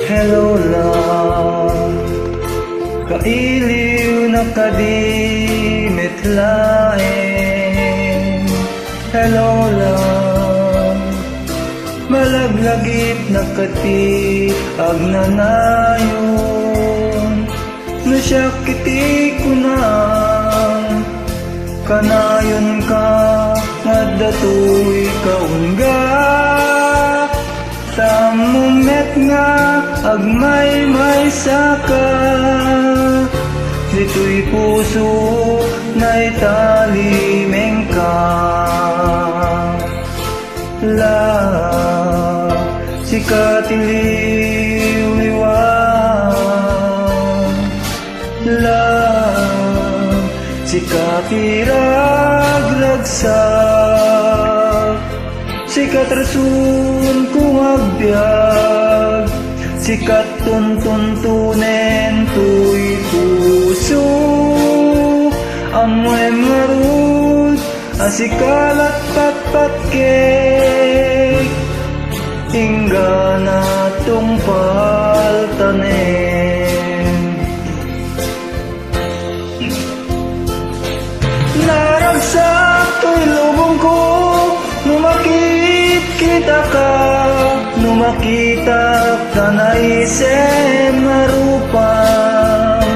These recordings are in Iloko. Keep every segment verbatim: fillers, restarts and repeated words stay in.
Hello, love. Kailiwnak kadi met laeng? Hello, love. Malaglagipnak kadi agnanayon? No siak iti kunam, kanayonka nga adda toy kaungga. Ta ammom met nga agmaymaysaka, ditoy puso naitalimengka. Love, sika ti liwliwa. Love, sika ti ragragsak. Sika ti rason ko nga agbiag. Sika ti tuntuntunen toy puso. Ammoem ngarud a sika la ti patpatkek, inggana tungpaltanen. Naragsak toy lubongko no makitkitaka, no makitak ta naisem a rupam.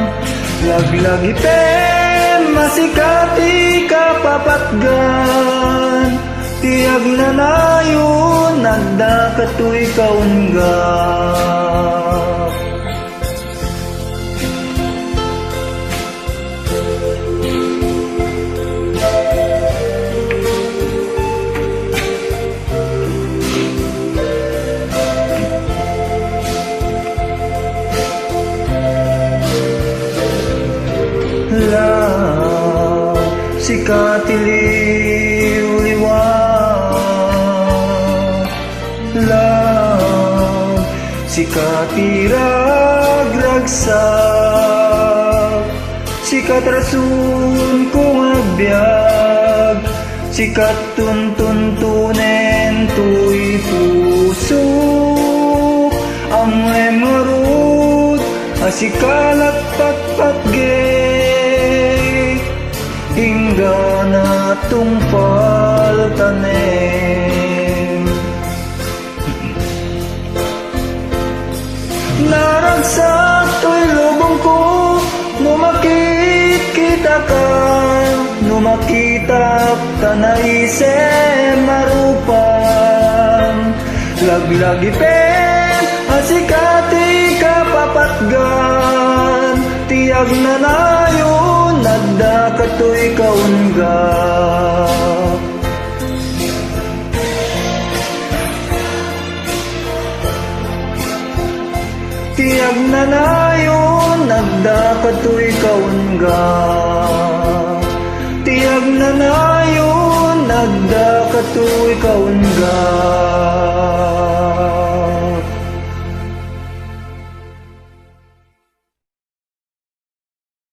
Laglagipem a sika ti kapapatgan, ti agnanayon adda katoy kaungga. Love, sika ti liwliwa. Love, sika ti ragragsak. Sika ti rason ko nga agbiag. Sika ti tuntuntunen toy puso. Ammoem ngarud a sika la ti patpatgek, inggana tungpaltanen. Naragsak toy lubongko no makitkitaka, no makitak ta naisem a rupam. Laglagipem a sika ti kapapatgan, ti agnanayon adda katoy kaungga. Ti agnanayon adda katoy kaungga. Ti agnanayon adda katoy kaungga.